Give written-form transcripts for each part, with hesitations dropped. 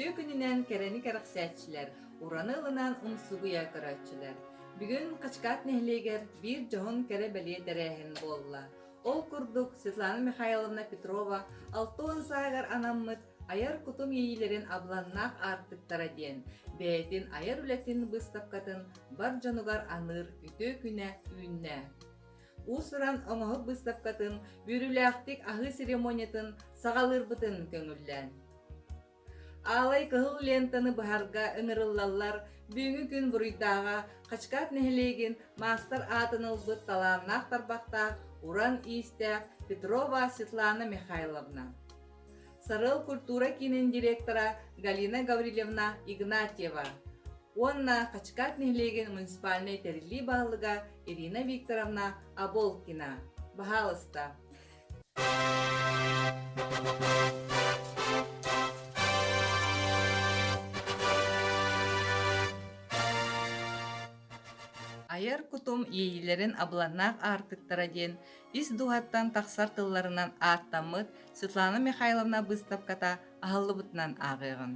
Үтүө күнүнэн кэрэни кэрэхсээччилэр, ураны ылынан умсугуйа көрөөччүлэр. Бүгүн Хачыкаат нэһилиэгэр биир дьоһун кэрэ бэлиэ тэрээһин буолла. Ол курдук Светлана Михайловна Петрова 60 сааһыгар анаммыт Айар кутум иэйиилэрин абыланнаах аартыктара диэн бэйэтин айар үлэтин быыстапкатын бар дьонугар аныыр үтүө күнэ үүннэ. Уус-уран оҥоһук быыстапкатын үөрүүлээхтик аһыы церемониятын саҕалыырбытын көҥүллээн. Аалай кыһыл лентаны быһарга ыҥырыллаллар бүгүҥҥү күн буруйдааҕа Хачыкаат нэһилиэгин маастар аатын ылбыт талааннаах тарбахтаах уран иистээх Петрова Светлана Михайловна. Сарыал культура киинин директора Галина Гаврильевна Игнатьева уонна Хачыкаат нэһилиэгин муниципальнай тэриллии баһылыга Ирина Викторовна Оболкина. Баһаалыста. Айар кутум иэйиилэрин абыланнаах аартыктара диэн ис дууһаттан тахсар тылларынан ааттаммыт Светлана Михайловна быыстапката аһыллыбытынан ааҕыаҕын.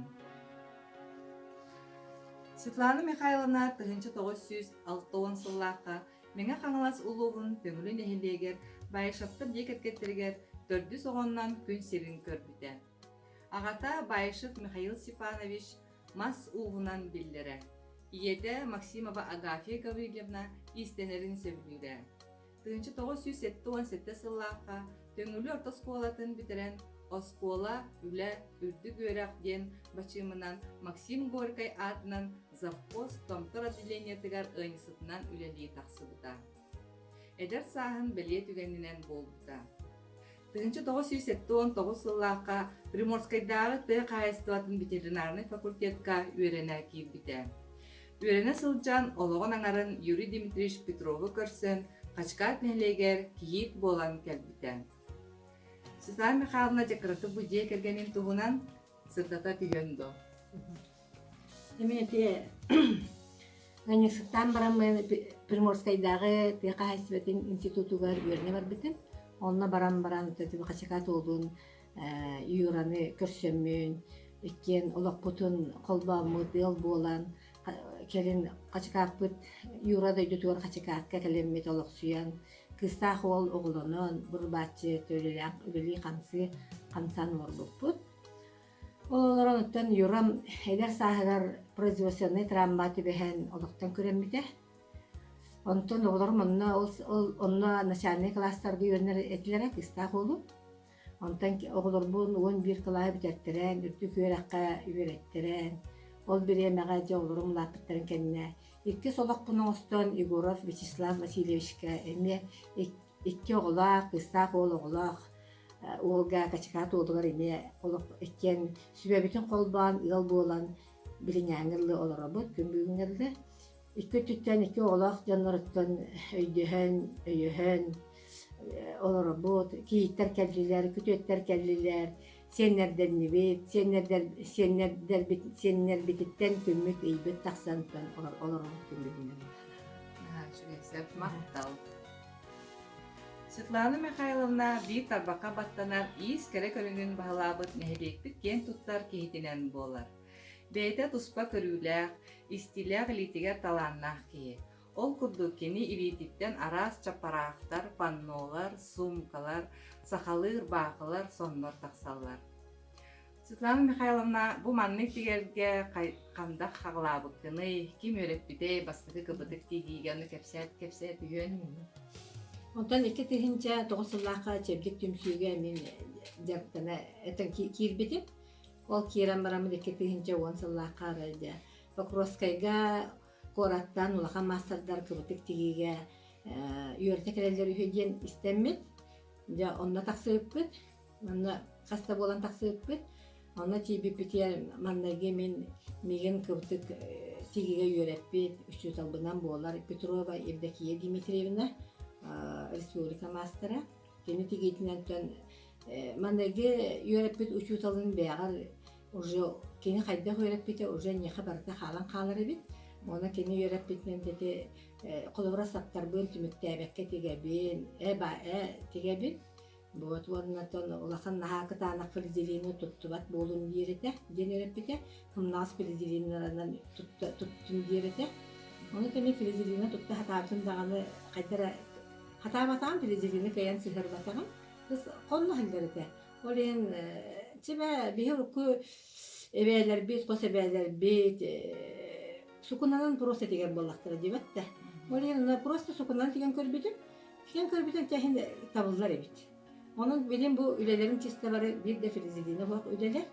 Светлана Михайловна 1960 сыллаахха Мэҥэ Хаҥалас улууһун Төҥүлү нэһилиэгэр Баишевтар дьиэ кэргэттэригэр төрдүс оҕоннон күн сирин көрбүтэ. Аҕата Баишев Михаил Степанович мас ууһунан биллэрэ. Ийэтэ Максимова Агафья Гаврильевна иистэнэрин сөбүлүүрэ. 1977 сыллаахха Төҥүлү орто оскуолатын бүтэрэн «Оскуола, үлэ, үрдүк үөрэх» диэн бачыымынан Максим Горькай аатынан завхоз Томтор отделениетыгар ыанньыксытынан үлэлии тахсыбыта. Эдэр сааһын бэлиэ түгэнинэн буолбута. 1979 сыллаахха Приморскайдааҕы тыа хаһаайыстыбатын ветеринарнай факультетка үөрэнэ киирбитэ. Үөрэнэ сылдьан олоҕун аҥарын Юрий Дмитриевич Петрову көрсөн Хачыкаат нэһилиэгэр кийиит буолан кэлбитэ. Светлана Михайловна дьэ бу дьиэ кэргэнин туһунан сырдата түһүөн дуо? Эмиэ ити ыанньыксыттаан бараммын Приморскайдааҕы тыа хаһаайыстыбатын институтугар үөрэнэ барбытым. Онно баран баран Хачыкаат уолун Юраны көрсөммүн, иккиэн олохпутун холбооммут, ыал буолан, кэлин Хачыкааппыт Юра дойдутугар Хачыкаакка кэлэммит олохсуйан, кыыстаах уол оҕолонон, бурбааччы төлөлөөх үлэлии-хамсыы хамсаан олорбуппут. Ол олорон оттон Юрам эдэр сааһыгар производственнай травма түбэһэн олохтон күрэммитэ. Онтон оҕолорум онно ол, ол онно начальнай кылаастарга үөрэнэр этилэрэ кыыстаах уолум. Онтон оҕолорбун 11 кылааһы бүтэртэрэн, үрдүк үөрэххэ үөрэттэрэн, ол бириэмэҕэ дьэ оҕолорум улааппыттарын кэннэ иккис олохпун оҥостон Егоров Вячеслав Васильевичка эмиэ икки оҕолоох, кыыстаах уол оҕолоох уолга Качыкаат уолугар эмиэ олох иккиэн сүбэбитин холбоон ыал буолан билиҥээҥҥи дылы олоробут, күн бүгүҥҥэ дылы. Икки өттүттэн икки оҕолоох дьонноруттан өйдөһөн, өйөһөн олоробут. Кийииттэр кэллилэр, күтүөттэр кэллилэр, сиэннэрдэннибит, сиэннэрдэр, сиэннэрдэрбит, сиэннэрбититтэн күммүт ыйбыт тахсан олоробут күн бүгүнэн. Үчүгэй сөп, махтал. Светлана Михайловна биир тарбахха баттанар иис кэрэ көрүҥүн баһылаабыт нэһилиэкпит киэн туттар киһитинэн буолар. Бэйэтэ туспа көрүүлээх, истиилээх илиитигэр талааннаах киһи. Ол курдук кини илиититтэн араас чаппараахтар, паннолар, суумкалар, сахалыы ырбаахылар, соннор тахсаллар. Светлана Михайловна, бу маннык тигэргэ хандах хаҕылаабыккыный, ким үөрэппитэй, бастакы кыбытык тигиигэ ону кэпсээт кэпсээ түһүөн? Онтон 2009 сыллаахха Чэбдик түмсүүгэ мин дьарыктана этэн киирбитим. Ол киирэн бараммын 2010 сыллаахха арай дьэ Покровскайга куораттан улахан маастардар кыбытык тигиигэ үөрэтэ кэлэллэр үһү диэн истэммит. Дьэ онно тахсыбыппыт. Онно хас да буолан тахсыбыппыт. Онно тиийбиппитигэр маҥнайгы мин миигин кыбытык тигиигэ үөрэппит учууталбынан буолар Петрова Евдокия Дмитриевна республика маастара. Кини тигиитинэн Маҥнайгы үөрэппит учууталын бэйэҕэр уже кини хайдах үөрэппитэ уже эйиэхэ барыта хаалан хаалар эбит. Уонна кини үөрэппитинэн ити холобура саптарбын түмүктээбэккэ тигэбин, э ба э тигэбин. Вот уонна оттон улахан наһаа кытаанах фрезерины туттубат буолун диир этэ диэн үөрэппитэ. Сымнаҕас фрезериннарынан туттун диир этэ. Ону кэннэ фрезерина тутта сатаабытым даҕаны хайда эрэ хатаабатаҕым фрезерины кыайан сыһыарбатаҕым. Хонно сылдьар этэ. Ол иһин чимэ биһи урукку эбээлэрбит, хос эбээлэрбит сукунанан просто тигэр буоллахтара диэбэт да. Ол иһин просто сукунанан тигэн көрбүтүм. Тигэн көрбүтүм тэһин табыллар эбит. Онон билин бу үлэлэрим чисто бары биир да фрезерина суох үлэлэр.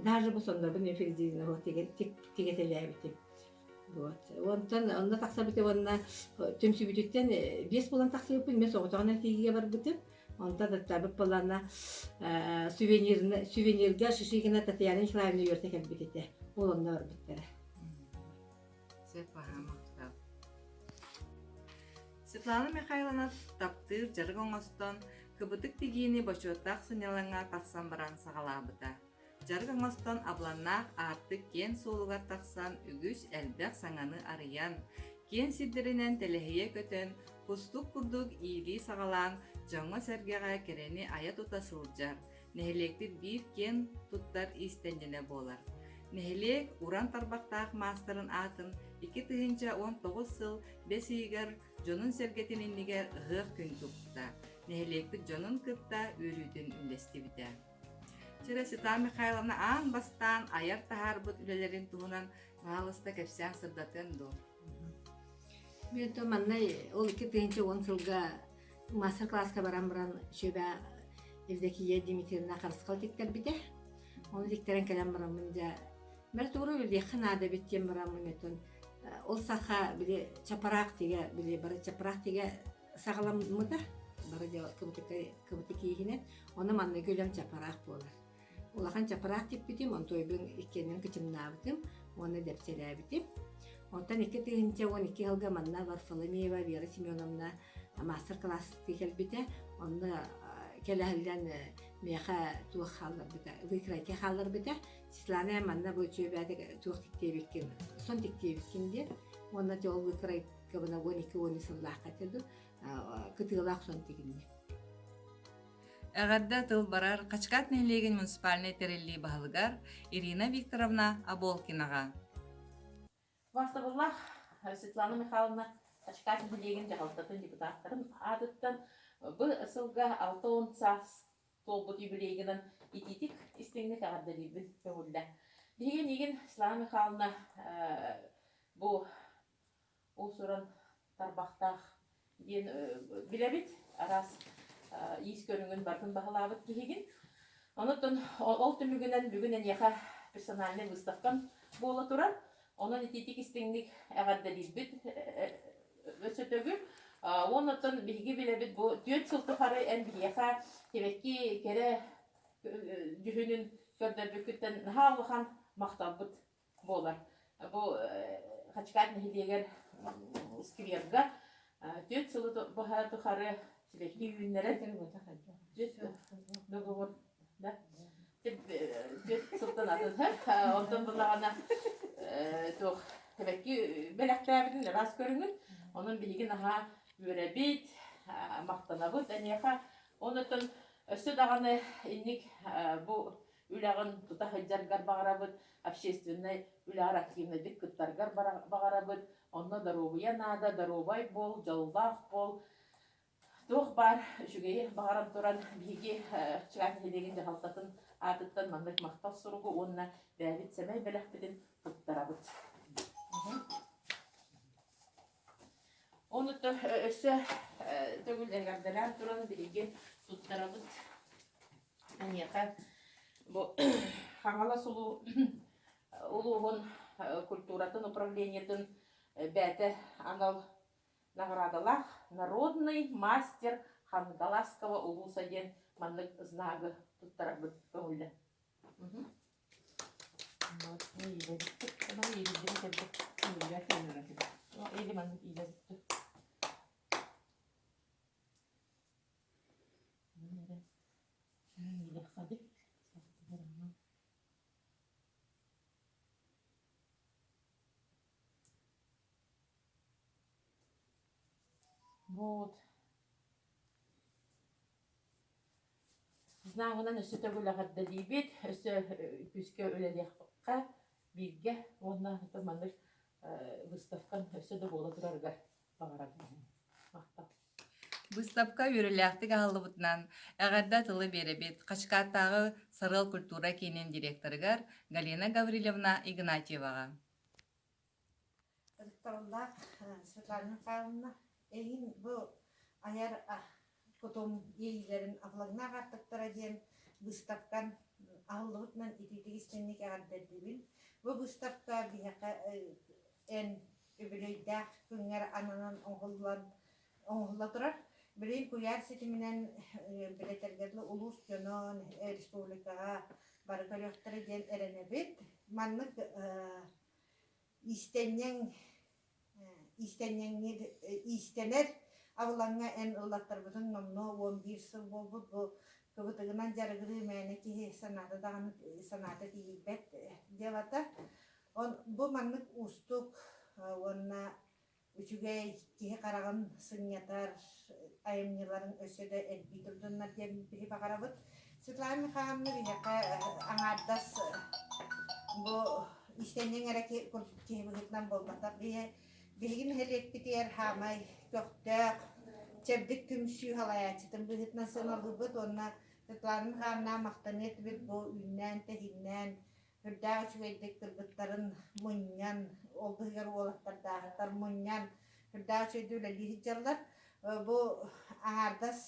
Даже бу соннорбун мен фрезерина суох тигэтэлээбитим. Вот. Онтон онно тахсабыты уонна түмсүбүтүттэн биэс буолан тахсыбыппын мен соҕотоҕунан тигиигэ барбытым. Онтон аттаабыт буоллаҕына сувенирга Шишигина Татьяна Николаевна үөртэ кэлбит этэ. Ол онно барбыттара. Светлана Михайловна таптыыр дьарык оҥостон, кыбытык тигиини бочуоттаах сынньалаҥҥа тахсан баран саҕалаабыта. Дьарык оҥостон абыланнаах аартык киэҥ суолугар тахсан үгүс элбэх саҥаны арыйан, киэҥ сирдэринэн тэлэһийэ көтөн, кустук курдук иилии саҕалаан дьоҥҥо-сэргэҕэ кэрэни айа-тута сылдьар, нэһилиэкпит биир киэн туттар иистэнньэнэ буолар. Нэһилиэк уран тарбахтаах маастарын аатын 2019 сыл бэс ыйыгар дьонун-сэргэтин иннигэр ыһыах күн туппута, нэһилиэкпит дьонун кытта үөрүүтүн үллэстибитэ. Чэрэ Светлана Михайловна аан бастаан айар таһаарбыт үлэлэрин туһунан баһаалыста кэпсээн сырдатыан дуо? Мен то манна ол 2010 сылга мастер-класска баран баран сүбэ Евдокия Дмитриевна Харысхал тиктэрбитэ. Ону тиктэрэн кэлэн бараммын дьэ бары тугу үлэлиэххэ наада эбит диэн бараммын этон ол саха били чапараах тигэ били бары чапараах тигэ саҕаламмыта бары дьэ кыбытык кииһинэн ону манныгы үлэм чапараах буолар. Улахан чапараах типпитим, онтуойбун иккиэннэрин кычымнаабытым уонна дэпсэлээбитим. Онтон 2012 сылга манна Варфоломеева Вера Семеновна маастар-кылаастыы кэлбитэ. Онно кэлэһиллэн миэхэ туох хаалларбыта, выкройка хаалларбыта. Светлана манна бу үчүгэйдик туох тиктиэбиккин, сон тиктиэбиккин диэн. Уонна ол выкройкабына 12-13 сыллаахха этэ кытыылаах сон тигинним. Эҕэрдэ тыл барар Хачыкаат нэһилиэгин муниципальнай тэриллии баһылыгар Ирина Викторовна Оболкинаҕа. Убаастабыллаах Светлана Михайловна Хачыкаат нэһилиэгин дьаһалтатын депутаттарын аатыттан бу сылга 60 саас туолбут юбилейгынан итиитик истиҥник эҕэрдэлиирбин көҥүллэ. Биһиги миигин Светлана Михайловна бу уус-уран тарбахтаах диэн билэбит. Араас иис көрүҥүн барытын баһылаабыт киһигин. Онон ол түмүгүнэн бүгүн эниэхэ персональнай выставкам буола турар. Онон итиитик истиҥник эҕэрдэлиирбит өссө төгүл. Уонна биһиги билэбит бу түөрт сыл тухары эн биһиэхэ сибэкки кэрэ дьүһүнүн көрдөрбүккүттэн наһаа улахан махталбыт буолар. Бу Хачыкаат нэһилиэгэр скверга түөрт сылы быһа тухары сибэкки үүннэрэн түөрт договор да түөрт сылтан атын онтон буллаҕына туох сибэкки бэлэхтээбитин ыраас көрүҥүн онон биһиги наһаа үөрэбит махтанабыт эниэхэ онтон өссө даҕаны инник бу үлэҕин тута сылдьаргар баҕарабыт, общественнай үлэҕэр активнайдык кыттаргар баҕарабыт. Онно доруобуйа наада, доруобай буол, дьоллоох буол. Туох баар үчүгэйи баҕаран туран биһиги Чыгаат нэһилиэгин дьаһалтатын аатыттан маннык махтал суругу уонна бэйэбит сэмэй бэлэхпитин туттарабыт. Онуттан өссө төгүл эҕэрдэлээн туран биһиги туттарабыт Эйиэхэ бу Хаҥалас улууһун культуратын управлениетын бэйэтэ анал наҕараадалаах народный мастер Хангаласского улуса диэн маннык знагы туттарарбыт көҥүллэн. Вот. Знагынан өссө төгүл эҕэрдэлиибит, өссө күүскэ үлэлиэххэ бииргэ уонна маннык выставкан өссө да буола турарыгар баҕарабын. Махтал. Быыстапка үөрүүлээхтик аһыллыбытынан эҕэрдэ тылы биэрэбит Хачыкааттааҕы Сарыал культура киинин директорыгар Галина Гаврильевна Игнатьеваҕа. Ытыктабыллаах Светлана Михайловна, эйигин бу айар кутум иэйиилэрин абылаҥнаах аартыктара диэн быыстапкан аһыллыбытынан итиитик истиҥник эҕэрдэлиибин. Бу быыстапка биһиэхэ эн үбүлүөйдээх күҥҥэр ананан оҥоһуллан оҥоһулла турар. Билигин куйаар ситиминэн билэтэргэ дылы улуус дьоно республикаҕа бары көрүөхтэрэ диэн эрэнэбит. Маннык иистэнньэҥ иистэнньэҥниир иистэнэр абылаҥҥа эн ыллаттарбытыҥ номнуо 11 сыл буолбут. Бу кыбытыгынан дьарыгырыы мээнэ киһи санаата даҕаны санаата тиийбэт дьыалата. Он бу маннык уустук уонна үчүгэй киһи хараҕын сынньатар айымньыларын өссө да элбии турдуннар диэн биһи баҕарабыт. Светлана Михайловна биһиэхэ аҥаардас бу иистэнньэҥ эрэ курдук киһи быһыытынан буолбатах. Биһиги нэһилиэкпитигэр хаамай көхтөөх, чэбдик түмсүү салайааччытын быһыытынан сыаналыыбыт уонна Светлана Михайловна махтаныа этибит бу үүннээн-тэһииннээн Үрдээх үчүгэйдик кыргыттарын мунньан, ол быһыгар уолаттардааһыттар мунньан, үрдээх үчүгэйдик үлэлии сылдьаллар. Бу аҥаардас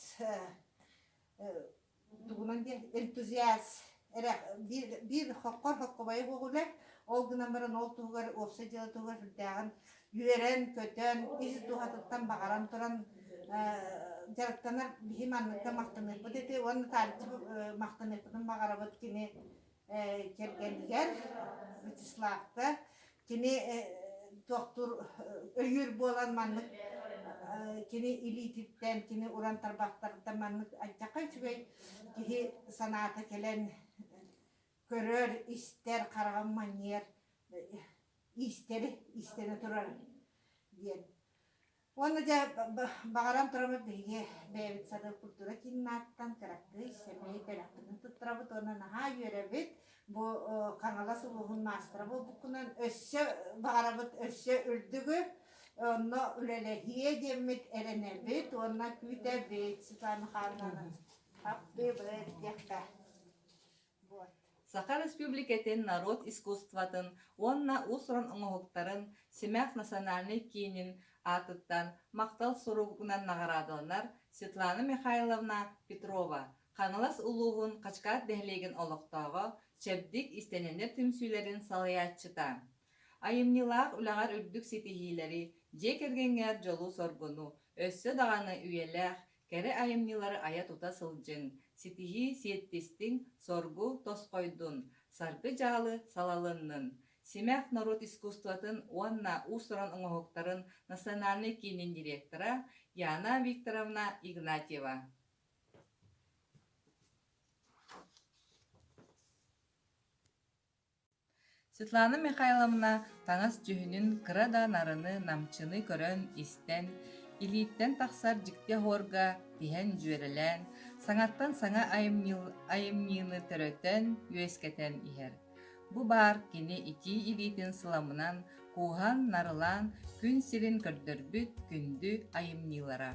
тугунан диэн энтузиаст эрэ биир биир хоккор хоккубайы буолулар. Ол гынан баран ол туһугар уопсай дьыала туһугар сүрдээҕин үөрэн-көтөн, ис дууһатыттан баҕаран туран дьарыктанар биһи манныкка махтаныахпыт этэ уонна таарыччы махтаныахпытын баҕарабыт кини кэргэнигэр Вячеславка кини туохтуур өйүүр буолан маннык кини илиититтэн кини уран тарбахтарыттан маннык алдьархай үчүгэй киһи санаата кэлэн көрөр, истэр, хараҕын манньыйар иистэри иистэнэ турар диэн. Уонна дьэ баҕаран тураммыт биһиги бэйэбит сатыыр культура киинин ааттан кыракый сэмэй бэлэхпитин туттарабыт уонна наһаа үөрэбит. Бу Хаҥалас улууһун маастара буолбуккунан өссө баҕарабыт өссө үрдүгү онно үлэлэһиэ диэммит эрэнэбит уонна күүтэбит Светлана Михайловнаны таптыыбыт диэххэ. Саха Республикатын норуот искусствотын уонна уус-уран оҥоһуктарын Симэх национальнай киинин аатыттан махтал суругунан наҕараадаланар Светлана Михайловна Петрова, Хаҥалас улууһун Хачыкаат нэһилиэгин олохтооҕо, Чэбдик истэнэннэр түмсүүлэрин салайааччыта. Айымньылаах үлэҕэр үрдүк ситиһиилэри, дьиэ кэргэҥҥэр дьолу-соргуну, өссө даҕаны үйэлээх, Кэрэ айымньылары айа-тута сылдьыҥ, ситиһии сиэттистиҥ, соргу тосхойдун, саргы-дьаалы салалыннын! Симэх норуот искусствотын уонна уус-уран оҥоһуктарын национальнай киинин директора Яна Викторовна Игнатьева. Светлана Михайловна таҥас дьүһүнүн кыра да нарыны, намчыны көрөн-истэн, илииттэн тахсар дьикти оһуорга тиһэн дьүөрэлээн, саҥаттан саҥа айымньыны төрөтөн, үөскэтэн иһэр. Бу баар кини итии илиитин сыламынан кууһан, нарылаан күн сирин көрдөрбүт күндү айымньылара.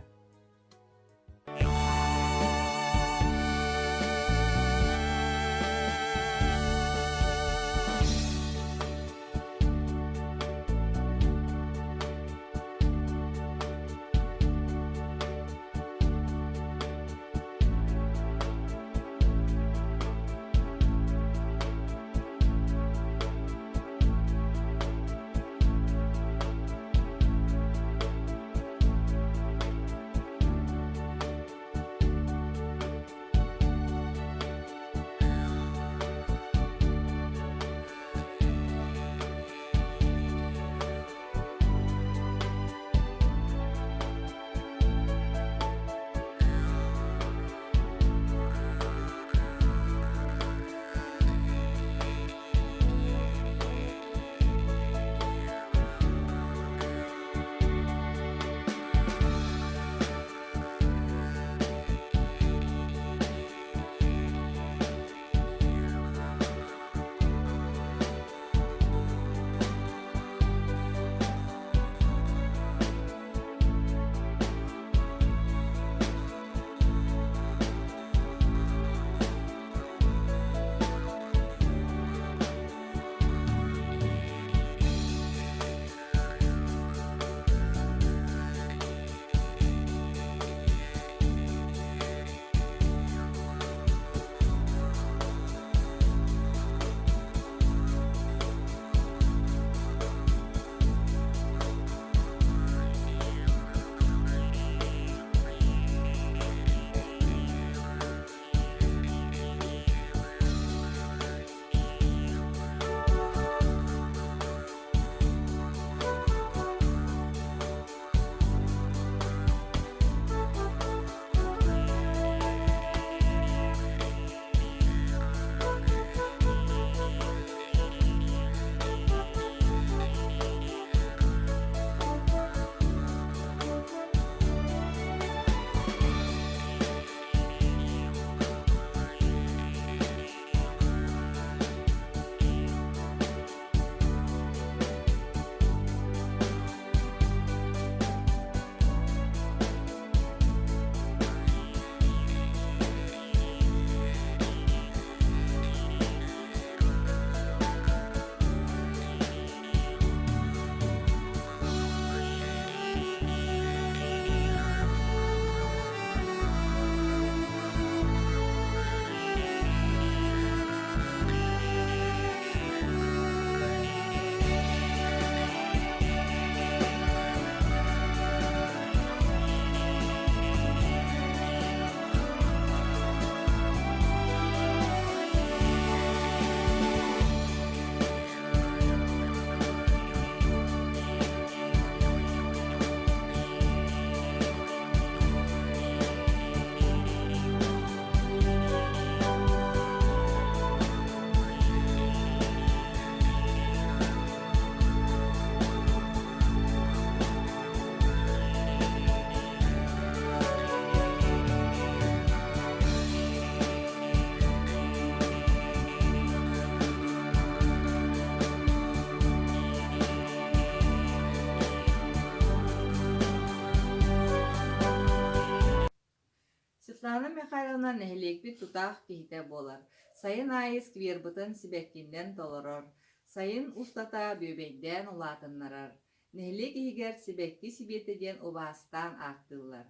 Светлана Михайловна нэһилиэкпит тутаах киһитэ буолар. Сайын аайы сквербытын сибэккиннэн толорор, сайын устата бүөбэйдээн улаатыннарар. Нэһилиэк иһигэр Сибэкки Сибиэтэ диэн убаастаан ааттыыллар.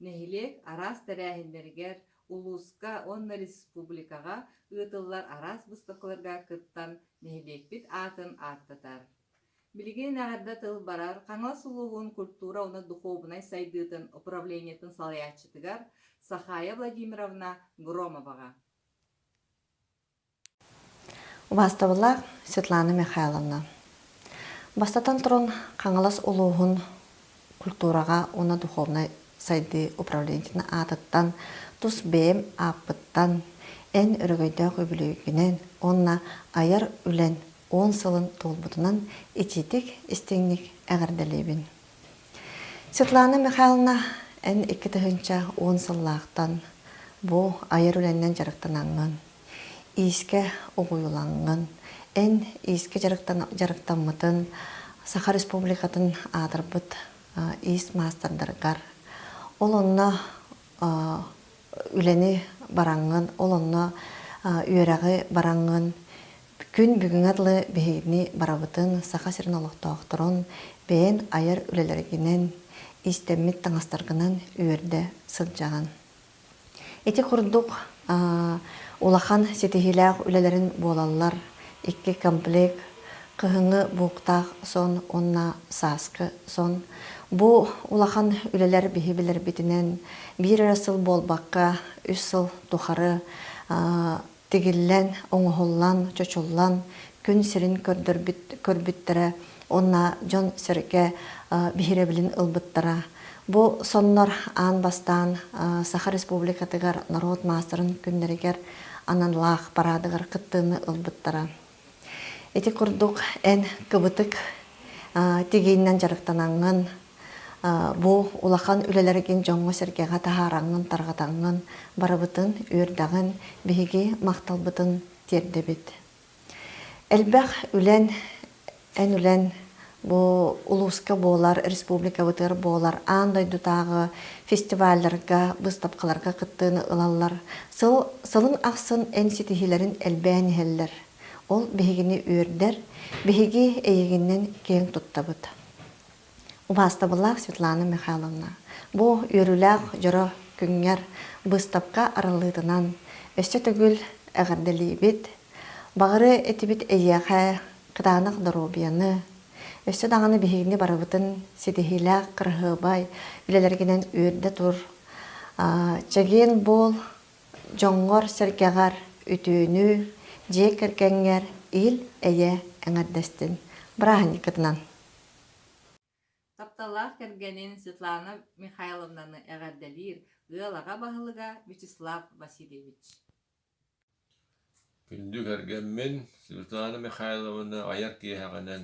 Нэһилиэк араас тэрээһиннэригэр, улууска уонна республикаҕа ыытыллар араас быыстапкаларга кыттан нэһилиэкпит аатын ааттатар. Билигин эҕэрдэ тыл барар Хаҥалас улууһун культура уонна духуобунай сайдыытын управлениетын салайааччытыгар Сахая Владимировна Громоваҕа. Убаастабыллаах Светлана Михайловна, бастатан туран Хаҥалас улууһун культураҕа уонна духовнай сайдыы управлениетын аатыттан тус бэйэм ааппыттан эн өрөгөйдөөх үбүлүөйгүнэн уонна айар үлэн 10 сылын туолбутунан итиитик истиҥник эҕэрдэлиибин. Светлана Михайловна, эн 2010 сыллаахтан бу айар үлэннэн дьарыктанаҥҥын, иискэ угуйулаҥҥын, эн иискэ дьарыктаммытын Саха Республикатын аатырбыт иис маастардарыгар, ол онно үлэни бараҥҥын, ол онно үөрэҕи бараҥҥын, күн бүгүҥҥэ дылы биһигини барабытын Саха сирин олохтоохторун бэйэн айар үлэлэргинэн, иистэммит таҥастаргынан үөрдэ сылдьаҕын. Ити курдук улахан ситиһиилээх үлэлэрин буолаллар икки комплект кыһыҥҥы бууктаах сон уонна сааскы сон. Бу улахан үлэлэр биһи билэрбитинэн биир эрэ сыл буолбакка үс сыл тухары тигиллэн, оҥоһуллан, чочуллан күн сирин көрбүттэрэ уонна дьон-сэргэ биһирэбилин ылбыттара. Бу соннор аан бастаан Саха Республикатыгар норуот маастарын күннэригэр аналлаах параадыгар кыттыыны ылбыттара. Ити курдук эн кыбытык тигииннэн дьарыктанаҥҥын, бу улахан үлэлэргин дьоҥҥо-сэргэҕэ таһаараҥҥын, тарҕатаҥҥын барыбытын үөрдэҕин, биһиги махталбытын тиэрдэбит. Элбэх үлэн, эн үлэн бу улууска буолар, республикабытыгар буолар аан дойдутааҕы фестивалларга, быыстапкаларга кыттыыны ылаллар. Сыл, сылын ахсын эн ситиһиилэрин элбээн иһэллэр. Ол биһигини үөрдэр, биһиги эйигиннэн киэҥ туттабыт. Убаастабыллаах Светлана Михайловна, бу үөрүүлээх дьоро күҥҥэр быыстапка арыллыытынан өссө төгүл эҕэрдэлиибит. Баҕары этибит эйиэхэ кытаанах доруобуйаны, өссө даҕаны биһигини барыбытын ситиһиилээх кыраһыабай үлэлэргинэн үөрдэ тур. Чэгиэн буол, дьоҥҥор-сэргэҕэр үтүөнү, дьиэ кэргэҥҥэр ил-эйэ эҥэрдэстин. Бырааһынньыккытынан! Тапталлаах кэргэнин Светлана Михайловнаны эҕэрдэлиир ыал аҕа баһылыга Вячеслав Васильевич. Күндү кэргэммин Светлана Михайловна айар киэһэҕинэн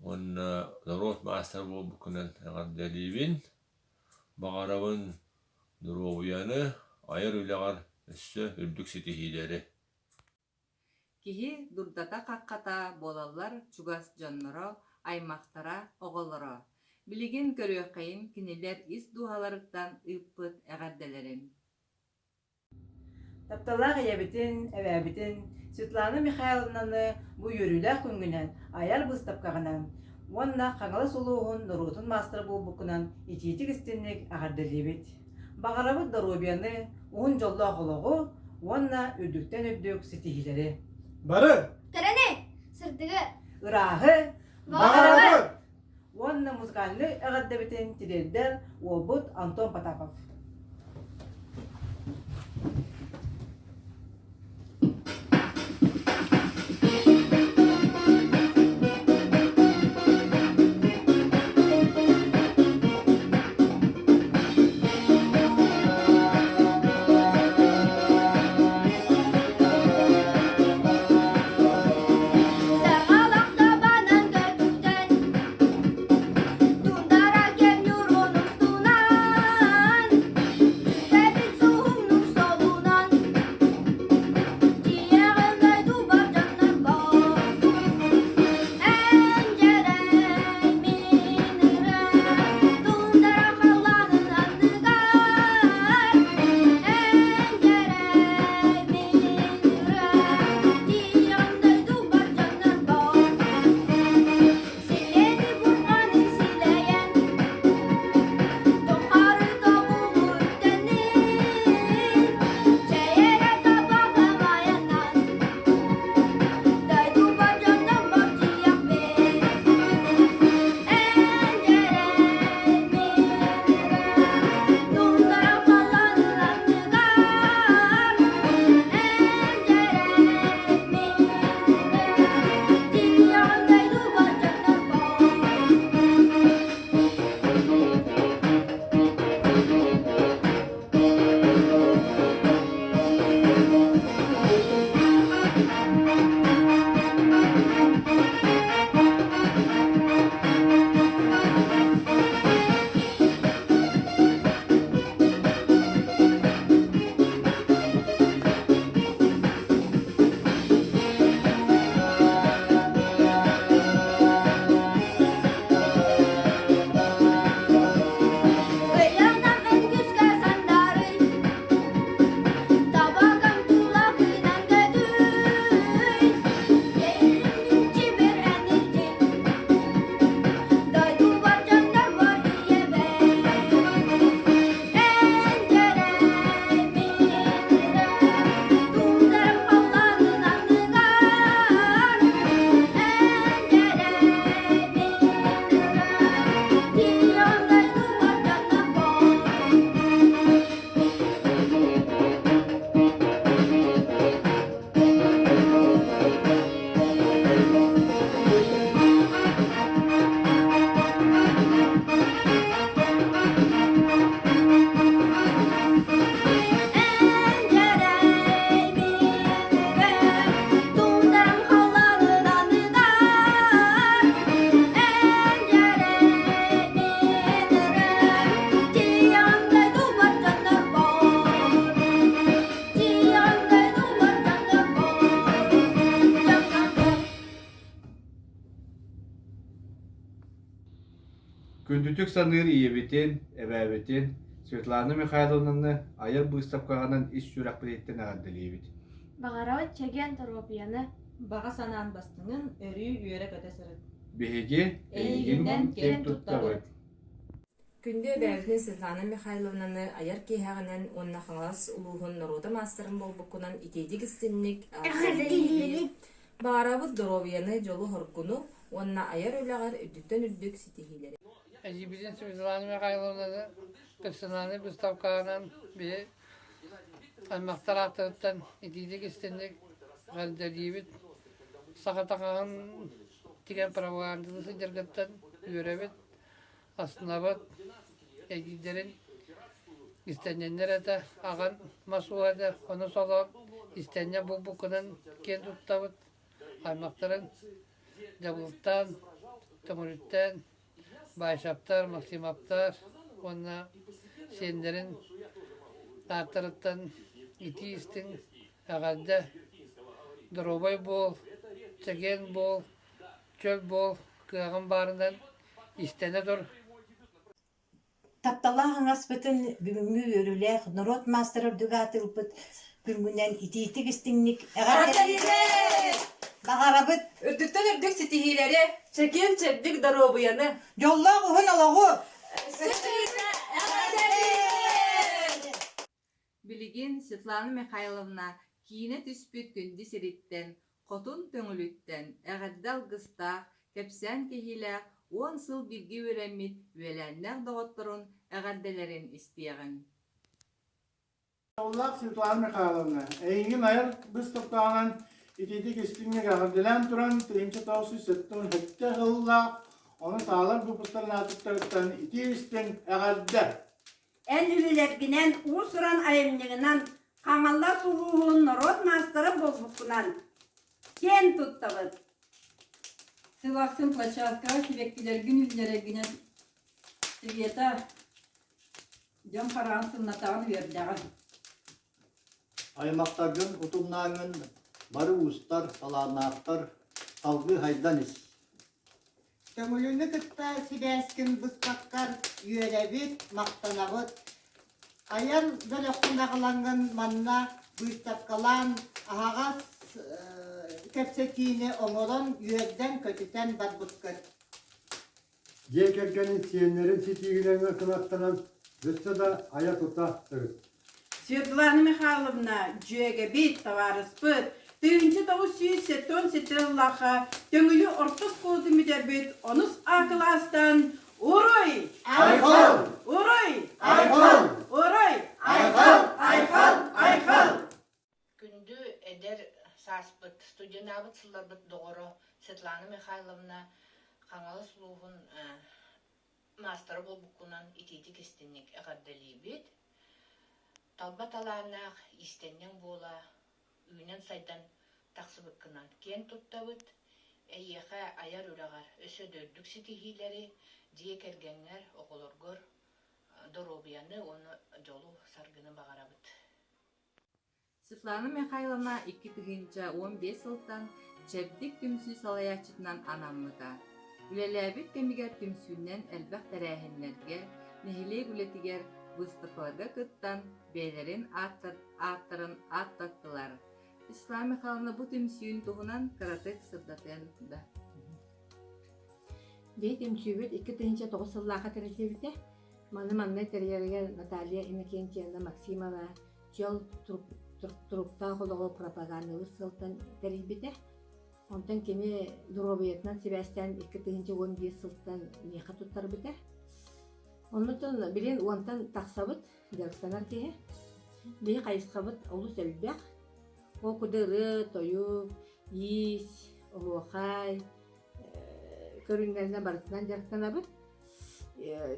уонна норуот маастара буолбуккунан эҕэрдэлиибин. Баҕарабын доруобуйаны, айар үлэҕэр өссө үрдүк ситиһиилэри. Киһи дурдата-хаххата буолаллар чугас дьонноро, аймахтара, оҕолоро. Билигин көрүөххэйин кинилэр ис дууһаларыттан ыыппыт эҕэрдэлэрин. Тапталлаах ийэбитин, эбээбитин Светлана Михайловнаны бу үөрүүлээх күҥҥүнэн айар быыстапкаҕынан уонна Хаҥалас улууһун норуотун маастара буолбуккунан итиитик-истинник эҕэрдэлиибит! Баҕарабыт доруобуйаны, уһун дьоллоох олоҕу уонна үрдүктэн үрдүк ситиһиилэри! Бары! Кэрэни, сырдыгы, ырааһы, баҕарабыт! Уонна музыкальнай эҕэрдэбитин тириэрдэр уолбут Антон Потапов. Саргалах табанан көтүтэн, Тундара кэм ньурун устунан. Күндүтүк саныыр ийэбитин, эбээбитин Светлана Михайловнаны айар быыстапкаҕынан ис сүрэхпититтэн эҕэрдэлиибит. Баҕарабыт чэгиэн доруобуйаны, Баҕа санаан бастыҥын өрүү үөрэ-көтө сырыт. Биһиги эйигин киэн туттабыт. Күндү эбээбитин Светлана Михайловнаны айар киэһэҕинэн уонна Хаҥалас улууһун норуота маастарын буолбуккунан итиитик истинник Эҕэрдэлиибит! Баҕарабыт доруобуйаны, дьолу-соргуну уонна айар үлэҕэр үрдүктэн үрдүк ситиһиилэри. Эдьиийбитин Светлана Михайловнаны персональнай быыстапкаҕынан биһи аймахтар ааттарыттан итиитик истинник эҕэрдэлиибит. Саха таҥаһын тигэн пропагандалыы сылдьаргыттан үөрэбит. Астынабыт, эдьиийдэрин истэнньэннэр этэ, аҕан мас ууһа этэ, ону солоон истэнньэн булбуккунан киэн туттабыт, аймахтарын Дьабылтаан, Төҥүрүттээн, Баайсаптар, Максимовтар уонна сиэннэрин ааттарыттан итии-истиҥ эҕэрдэ, доруобай буол, чэгиэн буол, чөл буол, кыаҕын баарынан истэнэ тур. Тапталлаах аҥаспытын бүгүҥҥү үөрүүлээх норуот маастара үрдүк аатырбыт күҥҥүнэн итиитик истиҥник эҕэрдэлиибит! Баҕарабыт! Үрдүктэн үрдүк ситиһиилэри, чэгиэн чэбдик доруобуйаны, дьоллоох уһун олоҕу! Билигин Светлана Михайловна киинэ түспүт күндү сириттэн, Хотун Төҥүлүттэн эҕэрдэ алгыстаах, кэпсээн киһилээх 10 сыл бииргэ үөрэммит үөлээннээх доҕотторун эҕэрдэлэрин истиэҕиҥ. Оллаах Светлана Михайловна, эйигин айар быыстапкаҕынан итиитик истиҥник эҕэрдэлээн туран 1977 сыллаах ону саалар выпустарын аатыттарыттан итии истиҥ эҕэрдэ! Эн үлэлэргинэн, уус-уран айымньыгынан Хаҥалас улууһун норуот маастара буолбуккунан киэн туттабыт. Сыл ахсын площадкаҕа сибэккилэргин үллэрэргинэн Света дьон хараҕын сымнатаҕын үөрдэҕин. Аймахтаргын утумнааҥҥын бары уустар, талааннаахтар салгыы хайдан ис. Төҥүлүнү кытта сибээскин быспаккар үөрэбит, махтанабыт. Айар бөлөххүн аҕалаҥҥын манна быыстапкалаан аһаҕас кэпсэтиини оҥорон үөрдэн-көтүтэн барбыккыт. Дьиэ кэргэнин сиэннэрин ситиһиилэринэн кынаттанан өссө да айа-тута сырыт. Светлана Михайловна дьүөгэбит, табаарыспыт, 1977 сыллаахха Төҥүлү орто оскуолатын бүтэрбит онус А кылаастан Уруй! Айхал! Уруй! Айхал! Уруй! Айхал! Айхал! Айхал! Күндү эдэр сааспыт, студеннаабыт сылларбыт доҕоро Светлана Михайловна Хаҥалас улууһун маастара буолбуккунан итиитик истинник эҕэрдэлиибит. Талба талааннаах иистэнньэҥ буола үүнэн-сайдан тахсыбыккынан киэн туттабыт. Эйиэхэ айар үлэҕэр өссө да үрдүк ситиһиилэри, дьиэ кэргэҥҥэр, оҕолоргор доруобуйаны уонна дьолу-саргыны баҕарабыт. Светлана Михайловна 2015 сылтан Чэбдик түмсүү салайааччытынан анаммыта. Үлэлээбит кэмигэр түмсүүнэн элбэх тэрээһиннэргэ, нэһилиэк үлэтигэр, быыстапкаларга кыттан, бэйэлэрин ааттарын ааттаттылар. Светлана Михайловна бу түмсүүн туһунан кыратык сырдатыан да. Биһи түмсүүбүт 2009 сыллаахха тэриллибитэ. Маны манна тэрийэригэр Наталья Иннокентьевна Максимова чөл туруктаах олоҕу пропагандалыыр сыалтан тэрийбитэ. Онтон кини доруобуйатынан сибээстээн 2011 сылтан миэхэ туттарбыта. Оннуттан билигин уонтан тахсабыт дьарыктанар киһи. Биһи хайысхабыт олус элбэх. Ол курдук ырыа, тойук, иис, оһуохай көрүҥнэринэн барытынан дьарыктанабыт.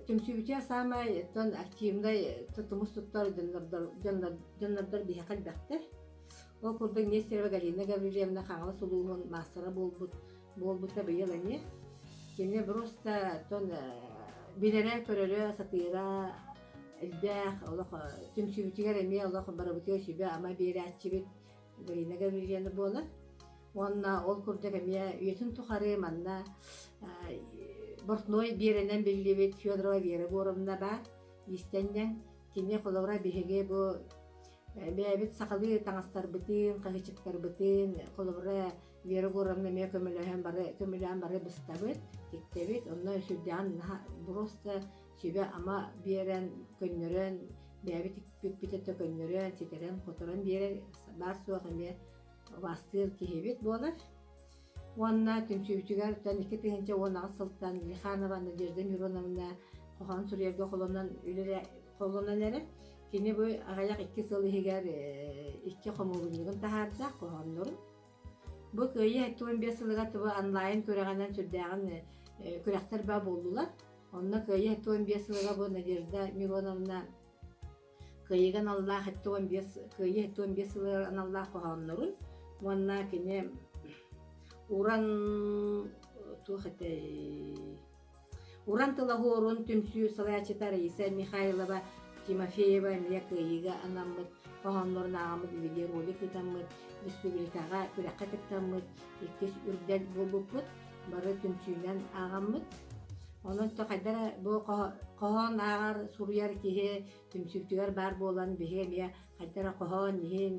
Түмсүүбүтүгэр саамай оттон активнай тумус туттар дьоннордор биһиэхэ элбэхтэр. Ол курдук Нестерова Галина Гаврильевна Хаҥалас улууһун маастара буолбут буолбута быйыл эмиэ. Кини просто оттон билэрэ-көрөрө, сатыыра элбэх, олох түмсүүбүтүгэр эмиэ олох барыбытыгар сүбэ-ама биэрээччибит Галина Гаврильевна буолар. Уонна ол курдук эмиэ үйэтин тухары манна. Бортной Биэрэнэн биллибит Федорова Вера Егоровна баар иистэнньэҥ. Кини холобура биһиги бу бэйэбит сахалыы таҥастарбытын, хаһыачыктарбытын холобура Вера Егоровна эмиэ көмөлөһөн бары көмөлөөн бары быстабыт, тиктэбит. Онно сүрдээҕин просто сүбэ-ама биэрэн, көннөрөн, бэйэбит тикпиппит өттө көннөрөн, ситэрэн-хоторон биэрэр баар-суох эмиэ убаастыыр киһибит буолар. Уонна түмсүүбүтүгэр 2018 сылтан Лиханова Надежда Мироновна хоһоон суруйарга холонон үлэлэ холонон эрэр. Кини бу аҕыйах икки сыл иһигэр икки хомуурунньугун таһаарда хоһооннорун. Бу Кыайыы 75 сылыгар тубу онлайн күрэҕинэн сүрдээҕин күрэхтэр баа буоллулар. Онно Кыайыы 75 сылыга бу Надежда Мироновна Кыайыыга аналлаах 75 Кыайыы 75 сылыгар аналлаах хоһооннорун уонна кини уран туох этэй Уран тыл оһуорун түмсүү салайааччыта Раиса Михайлова Тимофеева эмиэ кыайыыга анаммыт хоһооннорун ааҕаммыт видеоролик ыытаммыт, республикаҕа күрэххэ кыттаммыт иккис үрдэл буолбуппут, бары түмсүүнэн ааҕаммыт. Онон то хайда эрэ бу хоһоон ааҕар, суруйар киһи түмсүүтүгэр баар буолан биһи эмиэ хайда эрэ хоһоон иһин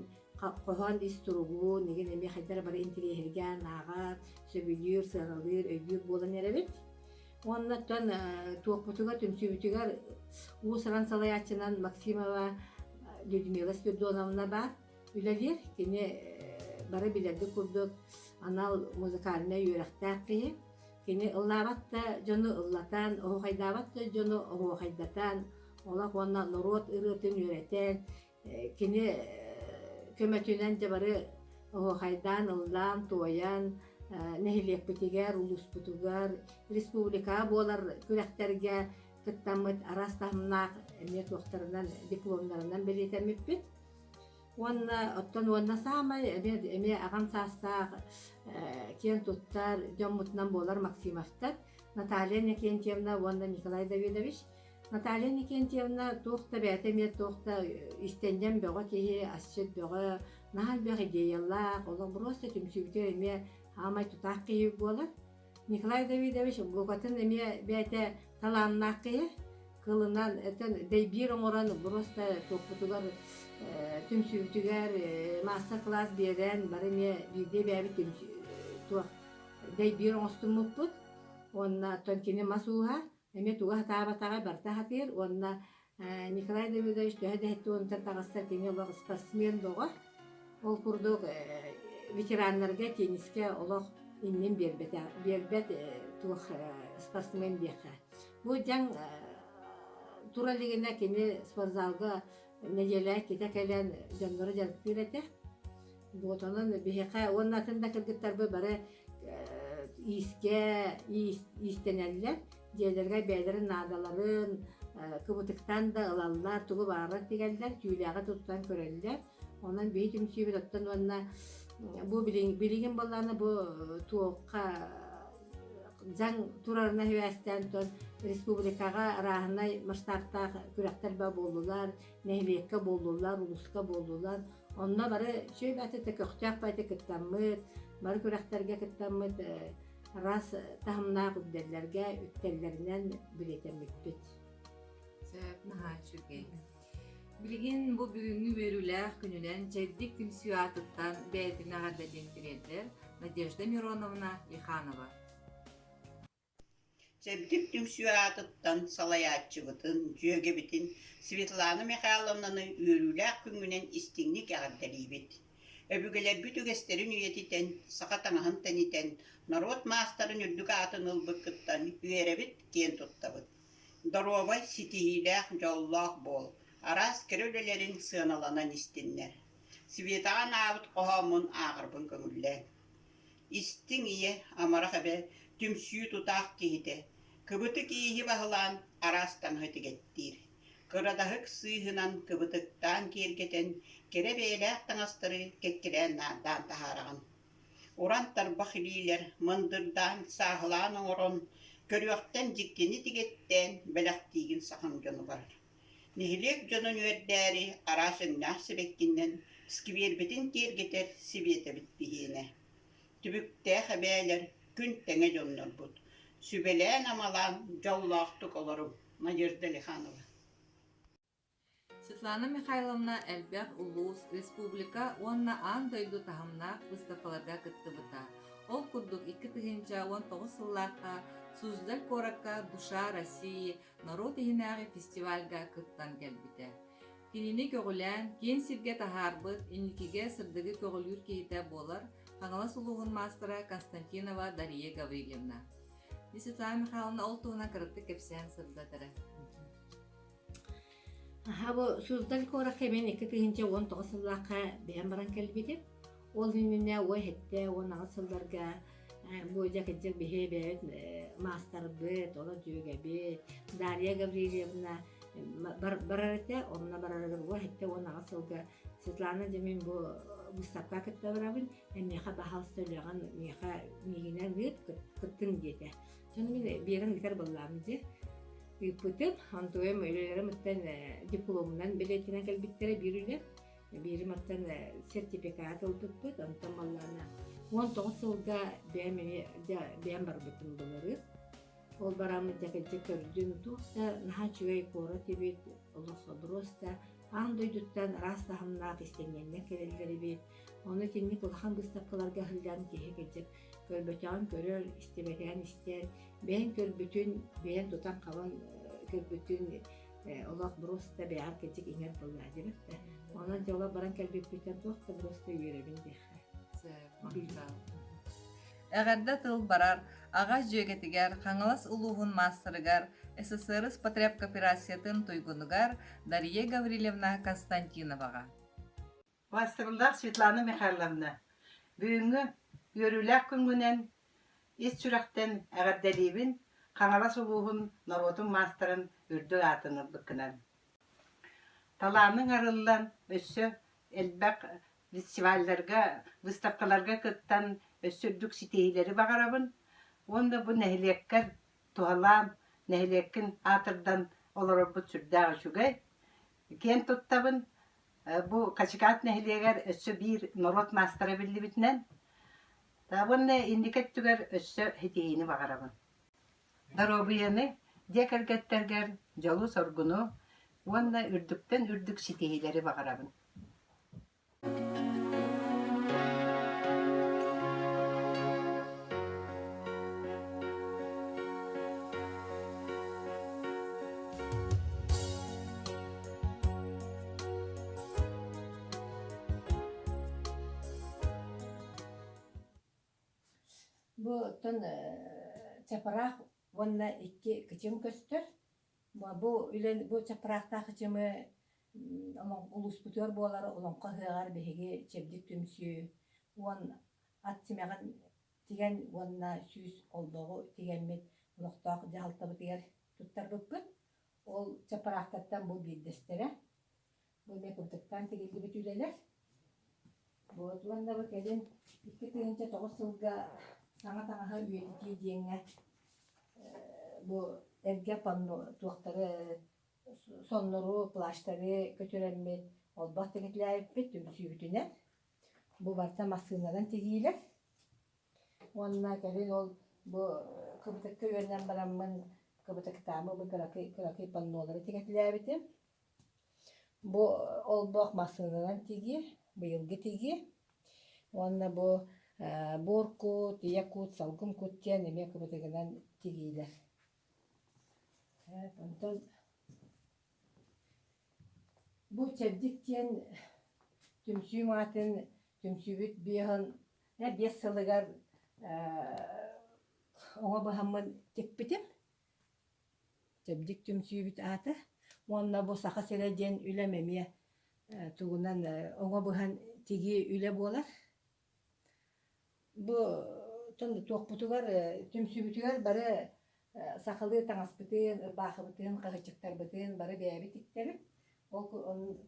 хоһоон ис туругун игин эмиэ хайда эрэ бары интириэһиргээн ааҕар, сөбүлүүр, сыаналыыр, өйдүүр буолан эрэбит. Уонна оттон туохпутугар, түмсүүбүтүгэр уус-уран салайааччынан Максимова Людмила Спиридоновна баар үлэлиир. Кини бары билэрбит курдук анал музыкальнай үөрэхтээх киһи. Кини ыллаабат да дьону ыллатан, оһуохайдаабат да дьону оһуохайдатан, олох уонна норуот ырыатын үөрэтэн, Кини көмөтүнэн дьэ бары оһуохайдаан, ыллаан, туойан, нэһилиэкпитигэр, улууспутугар, республикаҕа буолар күрэхтэргэ кыттаммыт араас таһымнаах эмиэ туохтарынан дипломнарынан бэлиэтэммиппит. Уонна оттон уонна саамай эмиэ, эмиэ аҕам саастаах киэн туттар дьоммутунан буолар Максимовтар Наталья Иннокентьевна уонна Николай Давидович. Наталья Иннокентьевна туох да бэйэтэ эмиэ туох да истэнньэҥ бөҕө киһи, асчыт бөҕө, наһаа элбэх идеялаах, олох просто түмсүүбүтүгэр эмиэ аамай тутаах киһи буолар. Николай Давидович букатын эмиэ бэйэтэ талааннаах киһи, кылынан этэн дэйбиир оҥорон просто туохпутугар түмсүүбүтүгэр маастар-класс биэрэн бары эмиэ биирдэ бэйэбит туох дэйбиир оҥостуммуппут. Уонна оттон кини мас ууһа, Эмиэ тугу сатаабатаҕа барыта сатыыр уонна Николай Давидович төһө да уонтан таҕыста кини олох спортсмен бөҕө. Ол курдук ветераннарга теннискэ олох иннин биэрбэтэ биэрбэт туох спортсмен диэххэ. Бу дьаҥ тура илигинэ кини спортзалга нэдиэлэ иккитэ кэлэн дьоннору дьарыктыыр этэ. Вот онон биһиэхэ уонна атын да кыргыттарбыт бары иискэ иистэнэллэр, дьиэлэригэр бэйэлэрин наадаларын кыбытыктаан да ылаллар, тугу баҕарар тигэллэр, түүлээҕи туттан көрөллөр. Онон биһи түмсүүбүт оттон уонна бу билигин буоллаҕына бу туохха дьаҥ турарына сибээстээн тон республикаҕа арааһынай масштабтаах күрэхтэр ба буоллулар, нэһилиэккэ буоллулар, улууска буоллулар. Онно бары үчүгэй баҕайытык көхтөөх баҕайытык кыттаммыт, бары күрэхтэргэ кыттаммыт араас таһымнаах үрдэллэргэ үктэллэринэн билиэтэммиппит. Сөп, наһаа үчүгэй. Билигин бу бүгүҥҥү үөрүүлээх күнүнэн Чэбдик түмсүү аатыттан бэйэтин эҕэрдэтин тириэрдэр Надежда Мироновна Лиханова. Чэбдик түмсүү аатыттан салайааччыбытын, дьүөгэбитин Светлана Михайловнаны үөрүүлээх күҥҥүнэн истиҥник эҕэрдэлиибит! Өбүгэлэрбит үгэстэрин үйэтитэн, саха таҥаһын тэнитэн, норуот маастарын үрдүк аатын ылбыккыттан үөрэбит, киэн туттабыт. Доруобай, ситиһиилээх, дьоллоох буол, араас кэрэ үлэлэрин сыаналанан истиннэр. Светаҕа анаабыт хоһооммун ааҕарбын көҥүллээ. Истиҥ ийэ, амарах эбэ, түмсүү тутаах киһитэ, кыбытык ииһи баһылаан араас таҥаһы тигэттиир. Кырадаһык сыыһынан кыбытыктаан киэргэтэн, кэрэ бэйэлээх таҥастары кэккэлээн наардаан таһаараҕын. Уран тарбах илиилэр мындырдаан, сааһылаан оҥорон, көрүөхтэн дьиктини тигэттээн бэлэхтиигин сахаҥ дьонугар. Нэһилиэк дьонун үөрдээри араас өҥнөөх сибэккинэн сквербитин киэргэтэр Сибиэтэбит биһиэнэ. Түбүктээх эбээлэр, күн тэҥэ дьоннорбут. Сүбэлээн-амалаан дьоллоохтук олоруҥ. Надежда Лиханова Светлана Михайловна элбэх улуус, республика уонна аан дойду таһымнаах выставкаларга кыттыбыта. Ол курдук 2019 сыллаахха Суздаль куоракка «Душа России» норуот иһинээҕи фестивальга кыттан кэлбитэ. Кинини көҕүлээн, киэҥ сиргэ таһаарбыт, инникигэ сырдыгы көҕүлүүр киһитэ буолар Хаҥалас улууһун маастара Константинова Дария Гаврильевна. Светлана Михайловна ол туһунан кыратык кэпсээн сырдатара. Аха бу Суздаль куоракка мин 2019 сыллаахха бэйэм баран кэлбитим. Ол иннинэ уой сэттэ 18 сылларга бу дьэ кырдьык биһи бэйэбит маастарбыт, олор дьүөгэбит Дарья Гаврильевна барар этэ. Онно барарыгар уой сэттэ 18 сылга Светлана дьэ мин бу быыстапка кытта барабын, эн миэхэ баһаалыста үлэҕин миэхэ миигинэн ыыт, кыттын диэтэ. Дьону мин биэрэн ыытар буоллаҕым дии. Ыыппытым, онтуйум үлэлэрим ыттан дипломунан билиэтинэн кэлбиттэрэ биир үлэ. Биирим оттон сертификат ылбыппыт, онтон баллаана 19 сылга бэйэм эмиэ бэйэм барбытым былырыын. Ол бараммыт дьэ кырдьык көрдүм, туох да наһаа үчүгэй куорат эбит, олох собуруос да аан дойдуттан араас таһымнаах истэнньэҥнэр кэлэллэр эбит. Ону итинник улахан быыстапкаларга сылдьан киһи кырдьык көрбөтөҕүн көрөр, истибэтэҕин истэр, бэйэҥ көрбүтүн, бэйэҥ тутан-хабан көрбүтүн олох просто бэйэҕэр кырдьык иҥэр буоллаа диэбит да. Онон дьоло баран кэлбиппиттэн туох да просто үөрэбин диэххэ. Эҕэрдэ тыл барар аҕа дьүөгэтигэр Хаҥалас улууһун маастарыгар СССР потребкооперациятын туйгунугар Дария Гаврильевна Константиноваҕа. Маастарылаах Светлана Михайловна, бүгүҥҥү үөрүүлээх күҥҥүнэн ис сүрэхтэн эҕэрдэлиибин Хаҥалас улууһун норуотун маастарын үрдүк аатын ылбыккынан. Талааныҥ арыллан, өссө элбэх фестивалларга, выставкаларга кыттан өссө үрдүк ситиһиилэри баҕарабын уонна бу нэһилиэккэр туһалаан, нэһилиэккин аатырдан олорорбут сүрдээх үчүгэй. Киэн туттабын. Бу Хачыкаат нэһилиэгэр өссө биир норуот маастара биллибитинэн, уонна инники өттүгэр өссө ситиһиини баҕарабын. Доруобуйаны, дьиэ кэргэттэргэр дьолу-соргуну уонна үрдүктэн үрдүк ситиһиилэри баҕарабын. Бу оттон чапараах уонна икки кычым көстөр. Бу үлэн бу чапараахтаах кычымы улууспутугар буолар Олоҥхо ыһыаҕар биһиги Чэбдик түмсүү уон ат симэҕин тигэн уонна 100 олбоҕу тигэммит олохтоох дьаһалтабытыгар туттарбыппыт. Ол чапараахтартан бу биирдэстэрэ. Бу эмиэ кыбытыктаан тигиллибит үлэлэр. Вот уонна бу кэлин 2009 сылга саҥа таҥаһы үйэтитии диэҥҥэ бу эргэ панно туохтары соннору, плащтары көтүрэммит олбох тигитилээбиппит түмсүүбүтүнэн. Бу барыта массыынанан тигиилэр. Уонна кэлин ол бу кыбытыкка үөрэнэн бараммын кыбытыктаамы бу кыракый кыракый паннолары тигэтилээбитим. Бу олбох массыынанан тигии, быйылгы тигии. Уонна бу буор кут, ийэ кут, салгын кут диэн эмиэ кыбытыгынан тигиилэр. Онтон бу Чэбдик диэн түмсүүм аатын түмсүүбүт биэһин биэс сылыгар оҥо быһаммын тикпитим. Чэбдик түмсүүбүт аата уонна бу Саха сирэ диэн үлэм эмиэ тугунан оҥо быһан тигии үлэ буолар. Бу туохпутугар түмсүүбүтүгэр бары сахалыы таҥаспытын, ырбаахыбытын, хаһыаччыктарбытын бары бэйэбит тиктэбит. Ол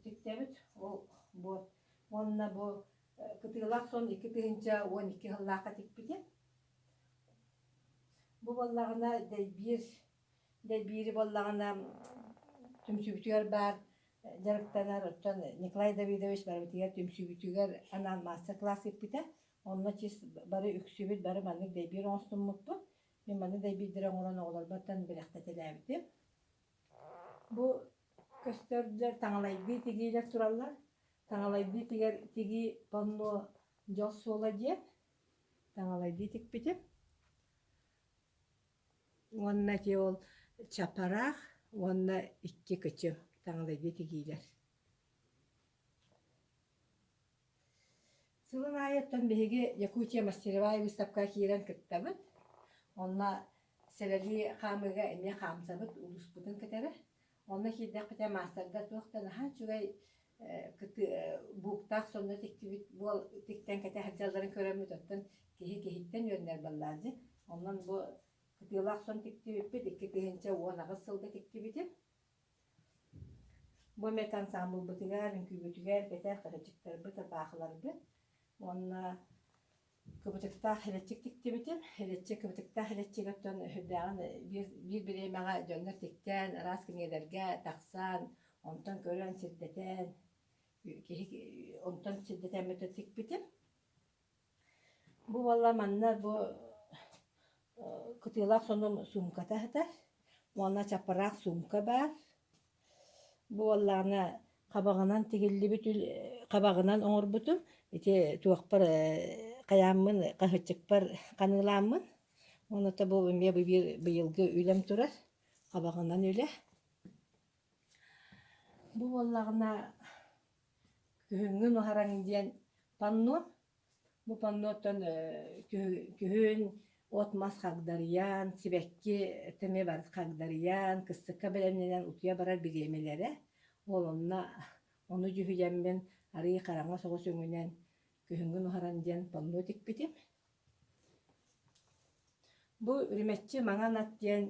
тиктэбит. Ол бу уонна бу кытыылаах сон 2012 сыллаахха тикпитим. Бу буоллаҕына дэйбиир дэйбиири буоллаҕына түмсүүбүтүгэр баар дьарыктанар оттон Николай Давидович барыбытыгар түмсүүбүтүгэр анаан мастер-класс ыыппыта. Онно чис бары үксүбүт бары маннык дэйбиир оҥостуммуппут. Мин маны да биирдэрэ оҥорон оҕолорбуттан бэлэхтэтэлээбитим. Бу көстөрдөр таҥалайдыы тигиилэр тураллар. Таҥалайдыы тигэр тигии панно дьол суола диэн таҥалайдыы тикпитим. Уонна ити ол чапараах уонна икки кычым таҥалайдыы тигиилэр. Сылын аайыттан биһиги Якутия мастеровая выставкаҕа киирэн кыттабыт. Онно сэлэлии хаамыыга эмиэ хаамсабыт улууспутун кытары. Онно киирдэхпитинэ маастардар туох да наһаа үчүгэй бууктаах сонно тиктибит буол тиктэн кэтэ сылдьалларын көрөммүт оттон киһи киһиттэн үөрэнэр буоллаҕа дии. Онон бу кытыылаах сон тиктибиппит 2018 сылга тиктибитим. Бу эмиэ ансаамбылбытыгар, үҥкүүбүтүгэр кэтэр хаһыаччыктарбыт, ырбаахыларбыт уонна кыбытыктаах илэччик тиктибитим. Илэччик кыбытыктаах илэччик оттон сүрдээҕин биир, биир бириэмэҕэ дьоннор тиктээн, араас кинигэлэргэ тахсан, онтон көрөн сирдэтэн, киһи онтон сирдэтэммит тикпитим. Бу буолла манна бу кытыылаах сонум суумката сытар уонна чаппараах суумка баар. Бу буоллаҕына хабаҕынан тигиллибит хабаҕынан оҥорбутум. Ити туохпар хайааммын хаһыаччыкпар ханыылааммын. Уонна бу эмиэ быйылгы үлэм турар хабаҕынан үлэ. Бу буоллаҕына Күһүҥҥү нуһараҥ диэн панно. Бу панноттан күһүн от-мас хагдарыйан, сибэкки эмиэ барыт хагдарыйан, кыстыкка бэлэмнэнэн утуйа барар бириэмэлэрэ. Ол онно ону дьүһүйэммин арыый хараҥа соҕус өҥүнэн күһүҥҥү нуһараҥ диэн панно тикпитим. Бу үрүмэччи маҥан ат диэн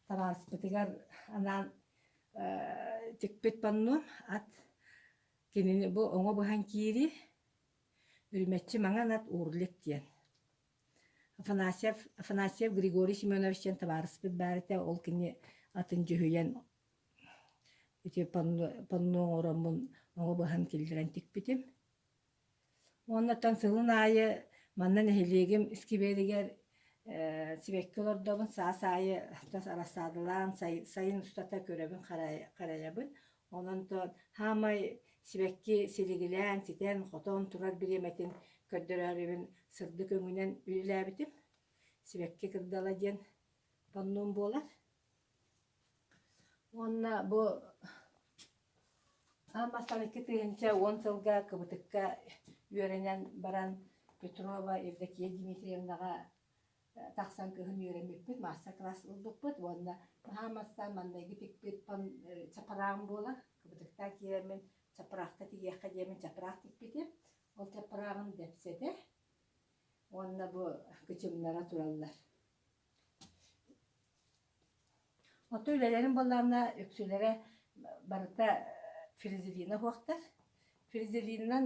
табаарыспытыгар анаан тикпит панно ат кинини бу оҥо быһан киирии үрүмэччи маҥан ат Урлик диэн. Афанасьев Афанасьев Григорий Семенович диэн табаарыспыт баар этэ ол кини атын дьүһүйэн ити панно панно оҥороммун оҥо быһан киллэрэн тикпитим. Уоннаттан сылын аайы манна нэһилиэгим искибиэригэр сибэкки олордобун, саас аайы тас арассаадалаан сайын устата көрөбүн харайабын. Онон хаамай сибэкки силигилээн, ситэн-хотон турар бириэмэтин көрдөрөөрүбүн сырдык өҥүнэн үлэлээбитим. Сибэкки кырдала диэн панном буолар. Уонна бу Аан бастаан 2010 сылга кыбытыкка үөрэнэн баран Петрова Евдокия Дмитриевнаҕа тахсан кыһын үөрэммиппит, маастар-класс ылбыппыт уонна аан бастаан маҥнайгы тикпит чапараам буолар. Кыбытыктаан киирэммин чапыраахта тигиэххэ диэммин чапыраах тикпитим. Ол чапырааҕын дэпсэтэ уонна бу кычымнара тураллар. Оттон үлэлэрим буоллаҕына үксүлэрэ барыта фрезелина уһуохтар. Фрезелинынан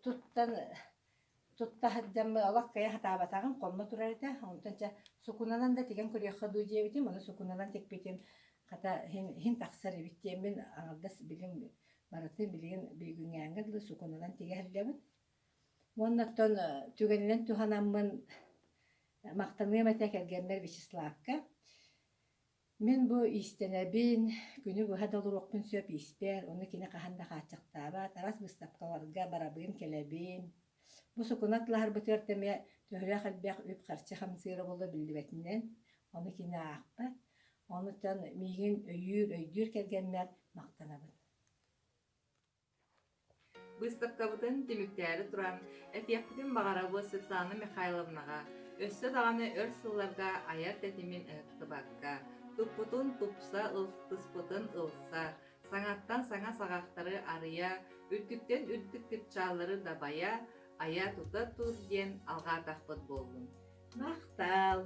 туттан тутта сылдьаммын олох кыайа сатаабатаҕым, хонно турар этэ. Онтон чэ сукунанан да тигэн көрүөххэ дуу диэбитим, ону сукунанан тикпитим хата иһин, иһин тахсар эбит диэммин аҥардас билим барытын билигин бүгүҥҥээҥҥэ дылы сукунанан тигэ сылдьабын. Уонна оттон түгэнинэн туһанаммын Махтаныам этэ кэргэммэр Вячеславка. Мин бу иистэнэбин, күнү быһа да олоруохпун сөп ииспэр, ону кини хаһан да хааччахтаабат, араас быыстапкаларга барабын, кэлэбин. Бу сукуна атлаһарбытыгар эмиэ төһөлөөх элбэх үп-харчы хамсыыра буолла биллибэтинэн, ону кини аахпат. Онуттан миигин өйүүр, өйдүүр кэргэммэр махтанабын. Быыстапкабытын түмүктээри туран, этиэхпитин баҕарабыт Светлана Михайловнаҕа өссө даҕаны өр сылларга айар тэтимин ыһыктыбакка, туппутун тупса, ылтыспытын ылса, саҥаттан саҥа саҕахтары арыйа, үрдүктэн үрдүк чыпчааллары дабайа, айа-тута тур диэн алҕаатахпыт буоллун. Махтал!